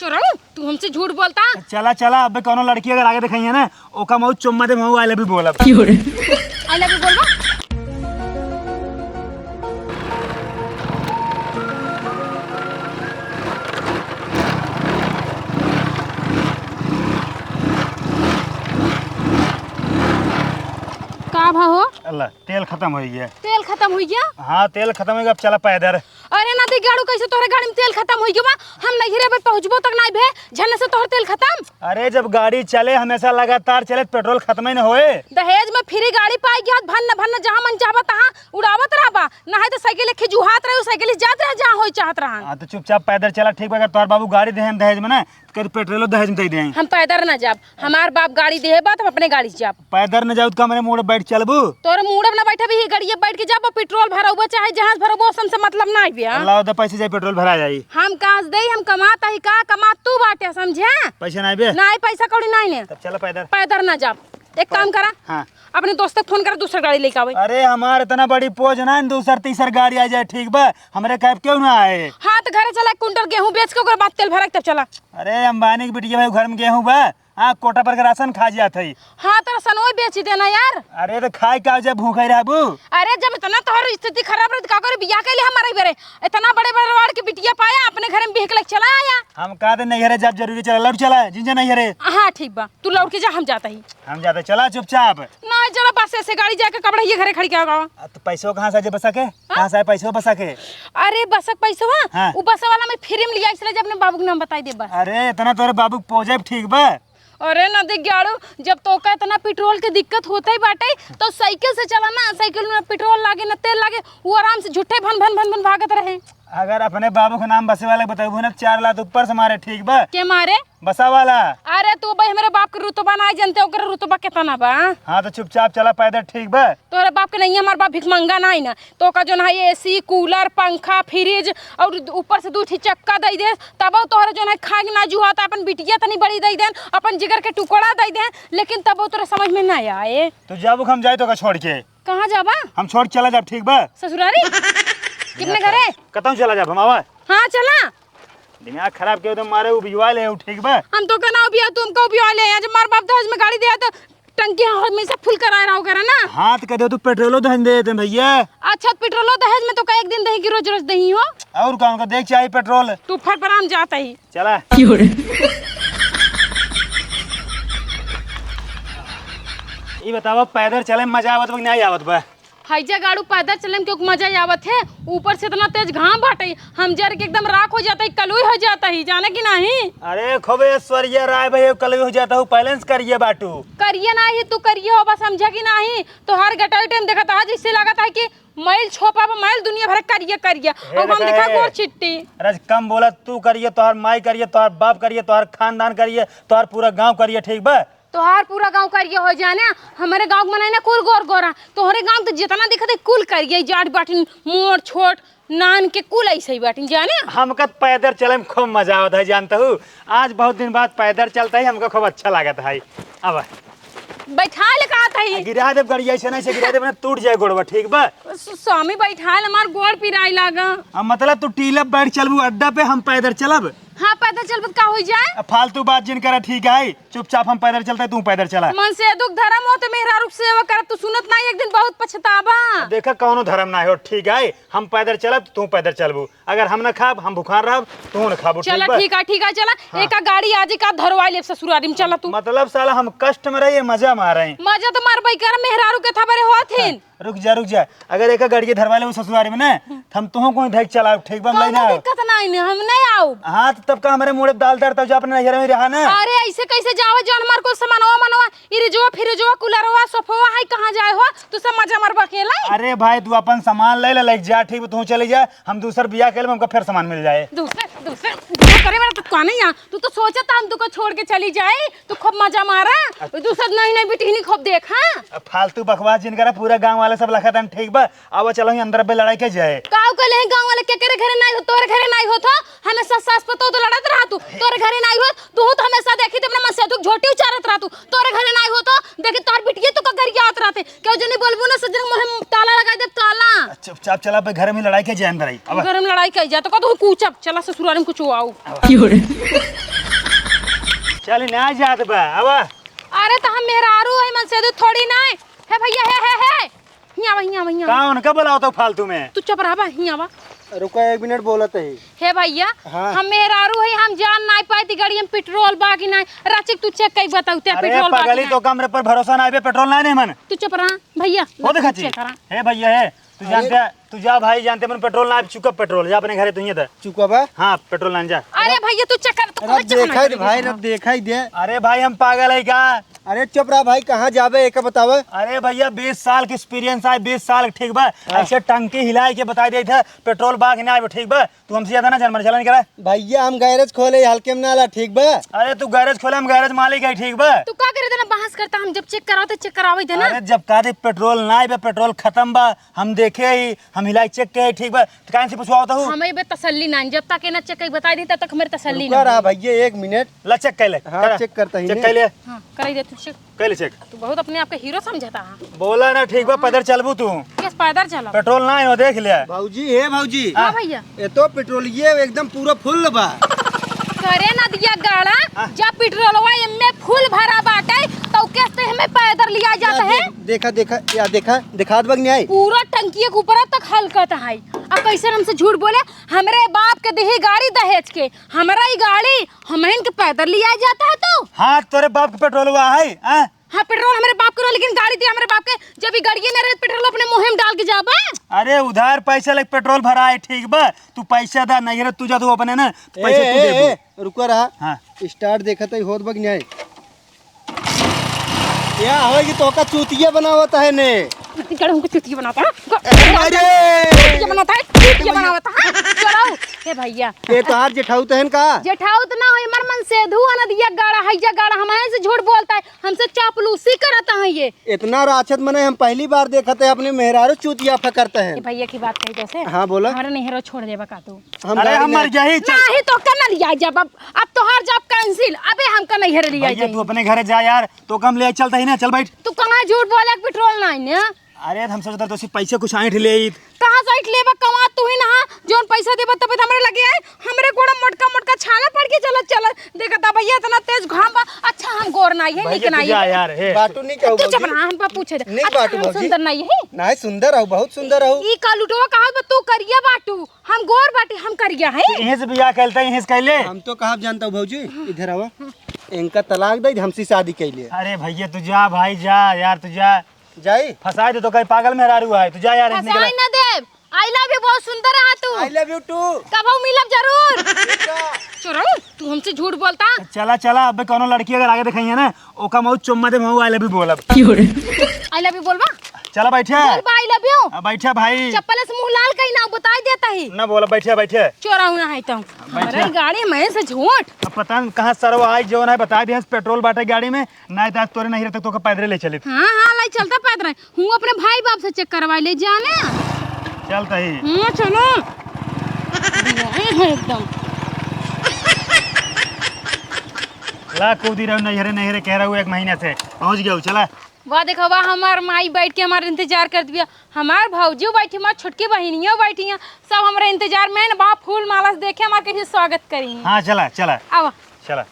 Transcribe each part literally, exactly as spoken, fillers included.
चोरऊ, तू हमसे झूठ बोलता? चला, चला, अबे कौनो लड़की अगर आगे दिखाई है ना, ओका मऊ चुम्मा दे, मऊ I love you बोलब। क्यों रे? I love you बोलबा? का भा हो? अल्लाह, तेल खतम होइ गया। तेल खतम होइ गया? हाँ, तेल खतम होइ गया, अब चला पैदर। अरे ना दे गाड़ू, कैसे तोहरे गाड़ी में तेल खतम होइ गया बा? हम नैहरे अबे पहुँचबो तक नाई भे, झन से तोहर तेल खतम। अरे जब गाड़ी चले, हमेशा लगातार चले, पेट्रोल खतम ही न होए। दहेज में फ्री गाड़ी पाई गया, भन्न भन्न जहाँ मन चाहबा तहाँ उड़ावत रहबा, ना है तो साइकिल खिजुहात रहे, साइकिल से जात रहे जहाँ होई चाहत रहन। हाँ तो चुपचाप पैदर चला, ठीक बा? अगर तोहर बाबू गाड़ी देहन दहेज में ना, कहीं पेट्रोलो दहेज में दे दें। हम पैदर ना जाब, हमार बाप गाड़ी देहे बा, तो हम अपने गाड़ी से जाब। पैदर न जाऊ तो का हमरे मूड़े बैठ चलबू? तोर मूड़े ना बैठे भी, गाड़िए बैठ के जाब, पेट्रोल भरउबा चाहे जहाज भरउबा, ओसन से मतलब ना आइबे। अल्लाह दे पैसे जाए, पेट्रोल भरा जाई। हम कहाँ से देई, हम कमात ही का, कमात तू बाटे, समझे? पैसे ना आइबे? ना, पैसा कौड़ी ना ने। तब चला पैदर। पैदर ना जाब, एक काम करा, हाँ। अपने दोस्त के फोन करा, दूसरा गाड़ी लेके आवे। अरे हमार इतना बड़ी पोज ना, दूसर तीसर गाड़ी आ जाए, ठीक बा? हमरे कैब क्यों ना आए? हाँ तो घरे चला, एक कुंटल गेहूँ बेच के ओकर बाद तेल भरा के तब चला। अरे अंबानी के बिटिया भाई, घर में गेहूँ बा? हाँ, कोटा पर के राशन खा जात है। हाँ, तो राशन वही बेच देना यार। अरे, तो खाए का जब भूखे रहबू? अरे, जब इतना तोहर स्थिति खराब रहे, तो का करे, बियाह कैले हमारे बेरे? इतना बड़े बड़वाड़ के बिटिया पाया, अपने घर में बिहक लग चला आया। हम कहा दे नहीं हरे, जब जरूरी चला, लौट चला, जिंजा नहीं हरे। हाँ, ठीक बा, तू लौट के जा, हम जाता ही। हम जाते, चला चुपचाप। नहीं, चला, बस ऐसे गाड़ी जाके कब रहिए घरे खड़ी क्या गावा? आ, तो पैसों कहाँ से आए बसा के? हाँ? कहाँ से आए पैसों बसा के? अरे, बसक पैसवा? हाँ। उ बस वाला में फ्री में लिया, इसलिए जब अपने बाबू के नाम बताई दे बस। अरे, इतना तोरे बाबू के पोजेब ठीक बा? अरे नदी ग्याड़ू, जब तोका इतना पेट्रोल के दिक्कत होत ही बाटे, तो साइकिल से चला ना, साइकिल में पेट्रोल लागे ना तेल लागे, वो आराम से झूठे भन भन भन भन भागत रहे। अगर अपने बाबू के नाम बसे वाले के बतैबू ना, चार लात ऊपर से मारे, ठीक बा? के मारे? बसा वाला। अरे तू भाई हमरे बाप के रुतबा ना जानते, ओकर रुतबा कितना बा? हाँ तो चुपचाप चला पैदल, ठीक बा? तोहरे बाप के नहीं, हमार बाप भिखमंगा ना है ना, तो का जोन है एसी, कूलर, पंखा, फ्रिज और ऊपर से दू ठी चक्का दई दे, तबो तोहरे जोन है खाए के ना जुहाता, अपन बिटिया तनी बड़ी दई देन, अपन जिगर के टुकड़ा दई देन, लेकिन तबो तोरे समझ में ना आए। तो जाबू हम जाए तो का छोड़ के? कहाँ जाबा? हम छोड़ के चला जाब, ठीक बा? ससुरारी? कितने घरे? कतहूँ चला जाब हम, आवा। हाँ चला। दिमाग खराब के तो मारे उबियवा ले, ठीक बा? हम तो कहना उबिया, तुम का उबियवा ले, आज मार बाप दहेज में गाड़ी दिया तो टंकी हमेशा फुल कराए रहो करा ना। हाँ, तो कह दो तू पेट्रोलो दहेज में दे देते हैं भैया। अच्छा, पेट्रोलो दहेज में तो का एक दिन दही की रोज रोज दही हो? और कौन का देख चाहिए पेट्रोल? तू फर पर हम जाता ही। चला। ई बतावा, पैदल चले में मजा आवत बा कि नहीं आवत बा? हैजा गाड़ू पैदल चले में क्यों मजा आवत है? ऊपर से इतना तेज घाम बाटे, हम जर के एकदम राख हो जाता ही, कलुई हो जाता ही, जाने कि नहीं? अरे खूब ऐश्वर्या राय भाई, कलुई हो जाता हूँ, बैलेंस करिए बाटू। करिए नाही, तू करिए हो, बस समझा कि नाही? तोहार गटाई टाइम देखत हा, जैसे लागत है कि मैल छोपा बा, मैल दुनिया भर करिए करिए। हे और हम रे। देखा गोर चिट्टी। अरे कम बोला, तू करिए, तोहार माई करिए, तोहार बाप करिए, तोहार खानदान करिए, तोहार पूरा गांव करिए, ठीक बा? तोहार पूरा गांव करिए हो जाने, हमरे गांव के मनई ना कुल गोर गोरा, तोहरे गांव तो जितना दिखत है कुल करिए, जाट बाटिन, मोट छोट, नान के कुल ऐसे ही बाटिन जाने। हमका तो पैदल चले में खूब मजा आवत है, जानत हूँ, आज बहुत दिन बाद पैदल चलता ही, हमका खूब अच्छा लागत है। अब बैठा ले कहा था आ, ही। गिरा देब गड़िया, ऐसे नहीं से गिरा देब ना, टूट जाए गोड़वा, ठीक बा? स-, स्वामी बैठा ले, हमार गोड़ पिराई लागा। अब मतलब तू टीला बैठ चलबू अड्डा पे, हम पैदल चलब? हाँ, पैदल चलबू तो का हो जाए? अब फालतू बात जिन करा, ठीक है, चुपचाप हम पैदल चलते, तू पैदल चला। मन से दुख धर्म हो तो मेहरारू के सेवा करब, तू सुनत नहीं, एक दिन बहुत पछताबा। अब देखा, कौनो धर्म ना हो, ठीक है, हम पैदल चलब, तू पैदल चलबू। अगर हम ना खाब, हम भुखान रहब, तू ना खाबू, चला, ठीक बा? ठीक है, ठीक है, चला। हाँ। एका गाड़ी आज का धरवा लेब ससुरारी में, चला तू। मतलब साला हम कष्ट में रहिए, मजा में आ रहे हैं। मजा तो मार भाई कर, मेहरारू के था बरे होत हिन। रुक जा, रुक जा। अगर एक गाड़ी के धरवा ले वो ससुरारी में ना, तो हम तुहों को धैक चलाओ, ठीक बा? हम कौनो लेना आओ। दिक्कत नहीं ने, हम नहीं आओ। हाँ, तो तब का हमारे मुड़े दाल दर तब जो अपने नैहर में रहा ना। अरे, ऐसे कैसे जाओ, जो हमार को सामानवा मनवा, इरिजवा, फिरिजवा, कूलरवा, सोफवा है, कहाँ जाए हो? तू सब मजा मरबा अकेला ही। अरे भाई, तू अपन सामान ले ले, लेके जा, ठीक बा? तू चले जा, हम दूसर बियाह के लिए हमका फिर सामान मिल जाए। दूसर, दूसर, दूसर करे वाला तो कौन है यहाँ? तू तो सोचा था हम तुको छोड़ के चली जाए। तू खूब मजा मारा, अच्छा। दूसर नई नई बिटिहनी खूब देखा। अब फालतू बकवास जिन करा, पूरा गांव वाला सब लखत हन, ठीक बा? आवा चलो ही अंदर बे लड़ाई के जाए। काऊ कहले हैं गांव वाले, के करे घरे नाई हो, तोरे घरे नाई हो तो हमेशा सास पतोह तो लड़त रहा तू, तोरे घरे नाई हो, तू तो हमेशा देखी तो अपना मन से तू झोटी उचारत रहा तू, तोरे घरे नाई हो तो देखी तोर बिटिया तू का गरियात रहते, क्यों जनी बोलबू ना सजन मुंह में ताला लगा दे ताला। अच्छा, चुपचाप चला बे, घर में लड़ाई के जाए अंदर आई। अब घर में लड़ाई के जाए तो कदू कूचब, चला ससुराल में कुछ आओ। क्यों रे? चल, ना जात बा, आवा। अरे, तो हम मेहरारू है, मनसेधू थोड़ी ना है। हे भैया, हे, हे, हे। हियाँ आवा, हियाँ आवा, हियाँ आवा। का उनका बुलावत हो फालतू में? तू चुप रहा बा, हियाँ आवा। रुका, एक मिनट बोलत है। हे भैया, हाँ। हम मेहरारू है, हम जान नाई पाई थी गाड़ी में पेट्रोल बा कि नाई। रचिक, तू चेक कई बताऊ ते अरे पेट्रोल बा कि पगली, नाई। तो कमरे पर भरोसा ना आवे, पेट्रोल ना है मन। तू चुप रहा भैया, वो देखा चेक करा। हे भैया, हे। तू अरे। जानते, तू जा भाई, जानते मन पेट्रोल ना चुका, पेट्रोल जा अपने घरे, तू ही दे। चुका बा? हाँ, पेट्रोल ना जा। अरे भैया, तू चेक कर, तू अरे खुद चेक देखा ना दे भाई, करिए। अब देखा ही दे। अरे भाई, हम पागल है का? अरे चुप रहा भाई, कहाँ जाबे एक बतावे? अरे भैया, बीस साल के एक्सपीरियंस आए, बीस साल के, ठीक बा? हाँ। ऐसे टंकी हिलाए के बताई देत है, पेट्रोल बा कि ना आए, ठीक बा? तू हमसे ज्यादा ना जान, मन चलन करा। भैया, हम गैरेज खोले, हल्के में ना ला, ठीक बा? अरे तू गैरेज खोले, हम गैरेज मालिक है, ठीक बा? तू का करे देना, बहस करता, हम जब चेक कराओ तो चेक करावे देना। अरे जब कहा दे पेट्रोल ना आए बा, पेट्रोल खत्म बा, हम देखे ही, हम हिलाई चेक के ही, ठीक बा? तो काहे से पूछवाओ तो हूँ? हमें बे तसल्ली ना, जब तक ये ना चेक कई बताई दी, तब तक हमारी तसल्ली रुका ना रहा होई। भैया, एक मिनट। ला चेक कर ले, हाँ, करा। चेक करता ही चेक नहीं। कर ले। हाँ, कराई दे तू चेक। कर ले चेक। तू बहुत अपने आप के हीरो समझता है। बोला ना, ठीक बा, हाँ। पैदल चलबू तू। किस पैदल चलब? पेट्रोल ना हो, देख ले। भौजी, हे भौजी। हाँ हाँ। भैया। ये तो पेट्रोलिये एकदम पूरा फुल बा। करे ना दिया गाड़ा, हाँ। जब पेट्रोलवा एमे फुल भरा बाटे, तो कैसे हमें पैदल लिया जाता या है? दे-, देखा, देखा, या देखा, दिखात बा कि नहीं आई? पूरा टंकी के ऊपर तक हलकत है। अब कैसे हमसे झूठ बोले? हमरे बाप के देही गाड़ी दहेज के, हमरा ई गाड़ी हमहिन के पैदल लिया जाता है तो? हाँ, तोरे बाप के पेट्रोलवा है, हाँ? हाँ, पेट्रोल हमरे बाप के रहो, लेकिन गाड़ी दिया हमरे बाप के। जब ई गाड़िए ना रहे, पेट्रोल अपने मुँहे में डाल के जाबा। अरे, उधार पैसा लेके पेट्रोल भरा है, ठीक बा? तू पैसा दा, नहीं रहे, तू जा, तू अपने ना, तो पैसा ए, तू ए, देबू। ए, रुको रहा। हाँ। स्टार्ट देखत है, होत बा कि नहीं? या होई कि तोका चूतिया बनावत है ने। छत्तीसगढ़ हमको चूतिया बनाता है। अरे! चूतिया बनाता है, चूतिया बनावत है। चलो, ए भैया। ये तोहार जेठाऊ तो है का? जेठाऊ तो ना होई, हमार मनसेधू है ना, दिया गाड़ा, हैया गाड़ा, हमारे से झूठ बोलता है, हमसे चापलूसी करता है ये। इतना राक्षस मने हम पहली बार देखत है, अपने मेहरारू चूतिया फकरते हैं। ए भैया की बात कही जैसे। हाँ, बोला। हमारे नैहरो छोड़ देबा का तू? हम अरे, गाड़ी हम में मर गया ही, चल। नाही, तोका ना लिया जाब, अब, अब तोहार जाब कैंसिल, अबे हमका नैहर लिया भैया, जाई। तू अपने घरे जा यार, तोका हम ले चलता ही ना, चल बैठ। तू कहाँ झूठ बोले, पेट्रोल नाही ने? अरे, हम सोचत रहे, तो पैसे कुछ ऐंठ ले ईत। कहाँ से ऐंठ लेबा, कमा तू ही ना, जोन पैसा देबा, तबे तो हमरे लगे आए, हमरे गोड़ा मोटका, मोटका छाला पड़ के चलत, चलत। देखत बा भैया, इतना तेज घाम बा। अच्छा, हम गोर नाही है, भैया, निक तू नाही जा है। यार, हे। बाटू नहीं कहू तू चुप भौजी। रहा, हम पर पूछे दे। नहीं अच्छा, बाटू हम भौजी। सुंदर नाही है? नाही, सुंदर हऊ, बहुत सुंदर हऊ। ई का लुटवा कहा बा, तू करिया बाटू, हम गोर बाटी, हम करिया है। तो इहें से बियाह कैलता, इहें से कैले। हम तो कहा जानता हूँ भौजी, इधर आवा। इनका तलाक दे, हमसे शादी कैले। अरे भैया, तू जा भाई, जा यार, तू जा। जाई? फंसाई दे तो कहीं पागल मेहरारू है, तू जा यार, इनके फंसाई ना देब। I love you, बहुत सुंदर रहा तू। I love you too। कबहू मिलब जरूर। चोरऊ, तू हमसे झूठ बोलता। चला, चला, अबे कौनो लड़की अगर आगे दिखाई है ना, ओका मऊ चुम्मा दे, मऊ I love you बोलब। I love you बोलबा? चला बैठे। बोलबा I love you। अब बैठे भाई। चप्पल से मुंह लाल कहीं ना, बताई देता ही। ना बोला, बैठे, बैठे। चोरऊ ना है तो। बैठे। हमारे गाड़ी में से झूठ। अब पता न कहाँ सरवा आई, जौन है बताई दे, पेट्रोल बाटे गाड़ी में। नाहीं तो आज तोरे नहीं रहते, तोके पैदरे ले चलित। हाँ, हाँ, लाई चलता पैदरे। हूँ अपने भाई बाप से चेक करवाई ले जाने। चलता ही। हाँ, चलो। ये है एकदम। ला कूदी रहो, नैहरे, नैहरे कह रहो, एक महीने से पहुँच गया, चला। वाह, देखो, वाह, हमार माई बैठ के हमार इंतजार कर दिया। हमार भौजियो बैठी, हमार छोटकी बहिनियो बैठी हैं, सब हमरे इंतजार में न बा, फूल माला से देखे हमार कैसे स्वागत करी। हाँ, चला, चला। आवा। चला।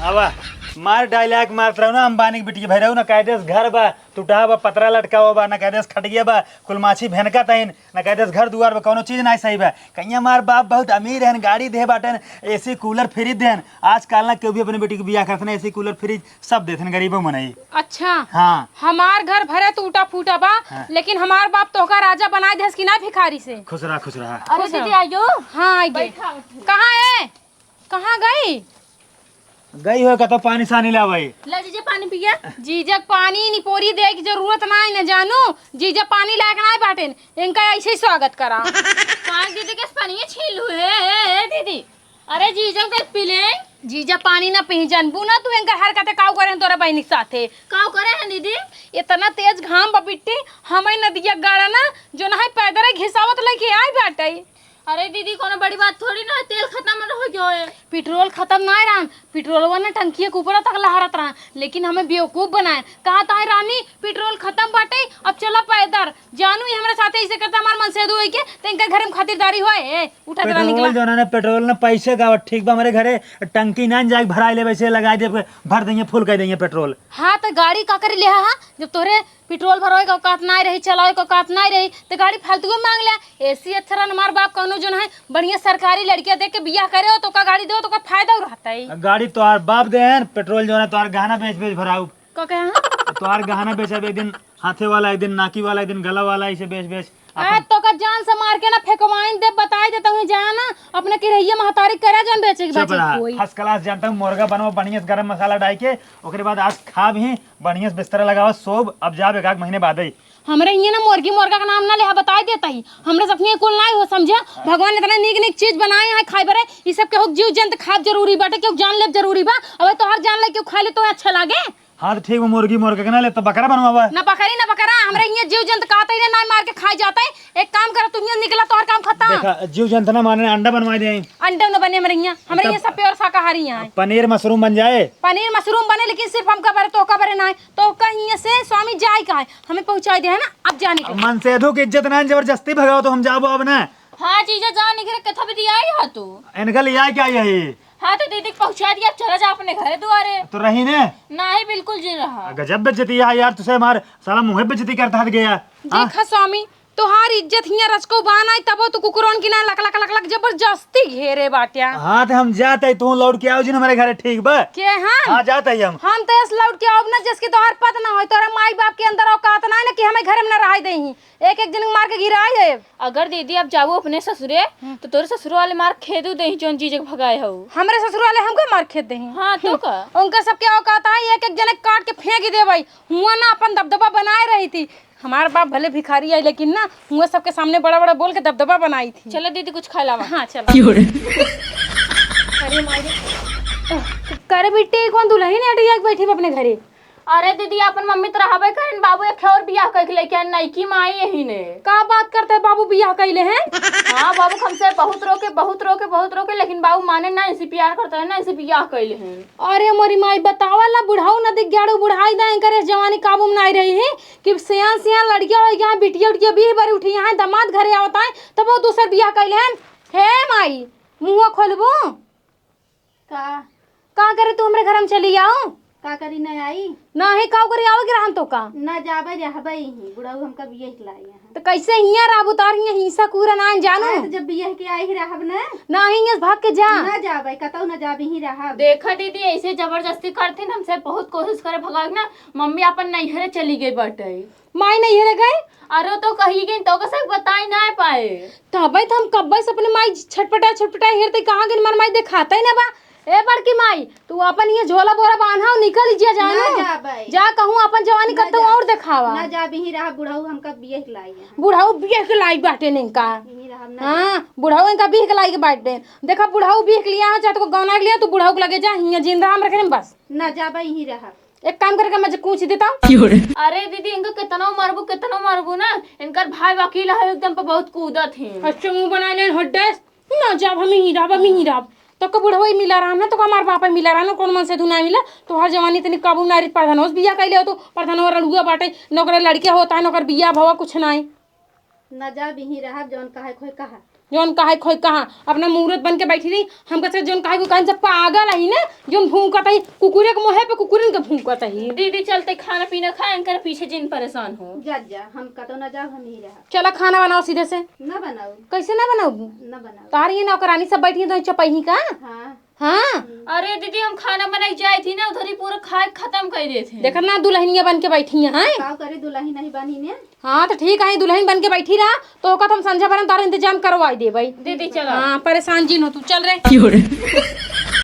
आवा, मार डायलॉग मारत रहो ना, अंबानी के बिटिया भई रहो ना, कह देस घर बा, टूटा बा, पतरा लटकावा बा, ना कह देस खटिया बा, कुल माछी भेनका तहिन, ना कह देस घर दुआर बा, कौनो चीज ना सही बा। कहिया मार बाप बहुत अमीर हन, गाड़ी दे बाटन, एसी कूलर फ्रिज देन। आजकल ना केहू भी अपने बेटी के बियाह करत ना, एसी कूलर फ्रिज सब देथन गरीबो मनई। अच्छा। हाँ। हमार घर भरे टूटा फूटा बा, हाँ। लेकिन हमार बाप तोहका राजा बनाए देस कि ना भिखारी से। खुश रहा, खुश रहा। अरे खुश रहा। दीदी, आइयो। हाँ, आइए। बैठा, बैठा। कहाँ है? कहाँ गई? गई हो कतो पानी सानी लावे। ला जीजा पानी पिया। जीजा पानी निपोरी दे की जरूरत ना है ना जानू। जीजा पानी लायक ना बाटेन। इनका ऐसे ही स्वागत करा। पानी दीदी के पानी छीलू है, ए, ए, दीदी। अरे जीजा के पी ले। जीजा पानी ना पी, जानबू ना तू एंकर हरकते काऊ करे हैं तोरा बहिनी के साथे। काऊ करे हैं दीदी? इतना तेज घाम बा बिट्टी, हमें नदिया गाड़ा ना, जो ना है पैदल घिसावत लेके आई बाटे। अरे दीदी, कोनो बड़ी बात थोड़ी ना है, तेल खतम न हो गयो है। पेट्रोल खतम ना है राम, पेट्रोलवा ना टंकिया के ऊपर तक लहरत रहा, लेकिन हमें बेवकूफ बनाए। कहा ताई रानी, पेट्रोल खतम बाटे, अब चला पैदल। जानू ही हमरे साथे ऐसे करता, हमार मनसेधू होई के, तो इनका घर में खातिरदारी होए। ए, उठा के रानी पेट्रोल निकला। जो ना, पेट्रोल ना पैसे का ठीक बा, हमरे घरे टंकी ना जाए भराई ले, वैसे लगा दे, भर देंगे, फुल कर देंगे पेट्रोल। हाँ, तो गाड़ी का करी ले हा, जब तोरे पेट्रोल भरवाए के औकात नाई रही, चलावे के औकात नाई रही, तो गाड़ी फालतू में मांग ले। एसी अच्छा रहा, हमार बाप कौनो जो है बढ़िया सरकारी लड़किया देख के बियाह करे हो, तो का गाड़ी दो, तो का फायदा हो रहता है। गाड़ी तोहार बाप दे हैं, पेट्रोल जो है तोहार गहना बेच बेच भराऊ। का कहे हैं? तोहार गहना बेचब एक दिन, हाथे वाला एक दिन, नाकी वाला एक दिन, गला वाला, ऐसे बेच बेच आ, अपन तो का जान से मार के ना फेंकवाइन दे, बताई दे, तू जा ना, अपने किरहिया महतारी करा जान बेचे के चुप बाचे रहा। कोई। फर्स्ट क्लास जानता हूँ, मुर्गा बनवा बढ़िया से गरम मसाला डाल के, ओकरे बाद आज खाब ही, बढ़िया से बिस्तर लगावा, सोब, अब जाब एक आध महीने बाद ही। हमरे हियाँ ना मुर्गी मुर्गा का नाम ना लेहा, बताई देता ही। हमरे सब हियाँ कुल नाई हो, समझे? भगवान इतना नीक नीक चीज बनाए हैं खाए बरे, ई सब केहू जीव जंत खाब जरूरी बाटे, केहू जान लेब जरूरी बा। अब तोहार जान ले केहू खा ले तो अच्छा लागे? हाँ, तो ठीक बा, मुर्गी मुर्गा के ना ले, तो बकरा बनवावा। ना बकरी ना बकरा, हमरे हियाँ जीव जंत काते ही ना, ना मार के खाए जाते। एक काम कर, तू हियाँ निकला, तोहर काम खत्म। देखा, जीव जंत ना माने, अंडा बनवा दे। अंडा ना बने हमरे हियाँ, हमरे तब हियाँ सब pure शाकाहारी हैं। पनीर मशरूम बन जाए। पनीर मशरूम बने, लेकिन सिर्फ हमका बरे, तोहका बरे ना है। तो कहीं से स्वामी जाए का है, हमें पहुँचाई दे है ना, अब जाने के। मनसेधू की इज्जत ना, जबरदस्ती भगाओ तो हम जाबो अब ना। हाँ जीजा, जा निकरे, कथा भी दिया ही है तू। इनका लिया क्या यही? हाँ तो दीदी के पहुँचा दिया, चला जा अपने घरे दुआरे। तो रही ने? नहीं, बिल्कुल जी रहा। गजब बेइज्जती है यार, तुसे मार साला मुँहे बेइज्जती करता हट गया। हाँ? देखा स्वामी, तोहार इज्जत हियाँ रचको बा नाई, तबो तू कुकुरन की ना लक लक लक लक जबरदस्ती घेरे बाट्या। हाँ, तो हम जाते, तू लौट के आओ जिन हमारे घरे, ठीक बा? के हम? हाँ, जाते ही हम। हम तो ऐस लौट के आओ ना, जिसकी तोहार पत ना होई, तोहरा माई बाप के अंदर औकात ना है ना कि हमें घर में ना रह देही। एक एक जन मार के गिराई है। अगर दीदी अब जाऊ अपने ससुरे, हम्म। तो तोरे ससुर वाले मार खेदू देही, जौन जीजे के भगाए हऊ। हमरे ससुर वाले हमका मार खेद देही। हाँ, तो हम्म। का? उनका सबके औकात आई, एक एक जने काट के फेंक ही देबई। हुआ ना अपन दबदबा बनाए रही थी। हमार बाप भले भिखारी आई, लेकिन ना हुआ सबके सामने बड़ा बड़ा बोल के दबदबा बनाई थी। चलो दीदी, कुछ खा लावा। हाँ, चलो। क्यों रे? अरे माई रे। करे बिट्टी, कौन दुल्हन है, अटिया के बैठी बा अपने घरे? अरे दीदी, अपन मम्मी तो रहबे करेन, बाबू एक और बियाह कइके लेके आए, नईकी माई यही ने। का बात करते हैं, बाबू बियाह कइले हैं? हाँ, बाबू हमसे बहुत रोके, बहुत रोके, बहुत रोके, लेकिन बाबू माने ना, इसे प्यार करते हैं ना, इसे बियाह कइले हैं। अरे मोरी माई, बतावा ला, बुढ़ाऊ न दिख गया, बुढ़ाई दाएं करे, जवानी काबू में नाई रही है कि सियान सियान लड़किया हो गया, बिटिया उटिया बीह बारी उठी, यहाँ दमाद घरे आवत आए, तब वो दूसर बियाह कइले हैं। हे माई, मुँह खोलबू? का? का करे तू हमरे घर में चली आओ? का करी, न आई? नाही, का करे, आवे के रहन तो का? न जाबे, रहबे ही। बुढ़ऊ हमका बियाह के लाई यहाँ। तो कैसे हियाँ रहबू, तार हियाँ हिंसा कूरा ना जानू? अरे, तो जब बियाह के आई ही रहब ना। नाही, हियाँ से भाग के जा। न जाबे, कतौ न जाबे, ही रहब। देखा दीदी, ऐसे जबरदस्ती करथिन, हमसे बहुत कोशिश करे भगावे के ना, मम्मी अपन नैहरे चली गई बाटे। माई नैहरे गई? अरे, तो कही गई, तो कैसे बताई ना पाए। तबे तो हम कब्बे से अपने माई छटपटाए, छटपटाए हेरते, कहाँ गई हमार माई, देखाते ही ना बा। ए बड़की माई, तू अपन ये झोला बोरा बांधा और निकल जिया जानू। ना जाबे। जा कहूँ अपन जवानी ना कतहूँ जा-, और देखावा। ना जाबे, ही रहा बुढ़ऊ हमका बियाह के लाई है। बुढ़ऊ बियाह के लाई बाटे निका। यहीं रहब ना। हाँ, बुढ़ऊ इनका बियाह के लाई के बाटे। देखा बुढ़ऊ बियाह के लिया है, चाहे तो गौना के लिया, तू बुढ़ऊ के लगे जा, हियाँ जिंदा हम रखे बस। ना जाबे, यहीं रहब। एक काम करके मैं कूच देता। अरे दीदी, इनका कितनो मरबू, कितनो मरबू ना, इनकर भाई वकील है, एकदम पे बहुत कूदत है। अच्छा मुंह बना ले हड्डे, ना जाब, हम ही रहब, हम ही रहब। तो का बुढ़वा ही मिला रहा ना, तो का हमार बाप ही मिला रहा ना, कौन मन से तू ना मिला, तो हर जवानी इतनी काबू ना रही। प्रधानों से बिया कैले हो तो प्रधानों रड़ुआ बाटे, नौकरे लड़के होता है, नौकर बिया भवा कुछ ना है। ना जाब, यहीं रहब, जौन कहे खोए कहा। जौन कहे खोए कहा, अपना मूरत बन के बैठी रही। हमका से जौन कहे को कहन से पागल ही ना, जौन भूंकत ही, कुकुरे के मुँहे पे कुकुरन के भूंकत ही। दीदी चलते खाना पीना खाए, इनकर पीछे जिन परेशान हो। जा, जा, हम कतौ ना जाब, हम ही रहब। चला खाना बनाओ सीधे से। ना बनाऊ। कैसे ना बनाऊ? ना बनाऊ। तार ये नौकरानी सब बैठी हैं, तो चपही का? हाँ। हाँ। अरे दीदी, हम खाना बनाई जाए थी ना, उधर ही पूरा खाए खत्म कर देते हैं। देखा ना, दुल्हनिया बन के बैठी हैं, हैं? का करे, दुल्हन नहीं बनी ने? हाँ, तो ठीक है, दुल्हन बन के बैठी रहा, तो ओका तो हम संझा भरन तारा इंतजाम करवाई देबई। दीदी, चलो। हाँ, परेशान जिन हो तू, चल रे। क्यों रे?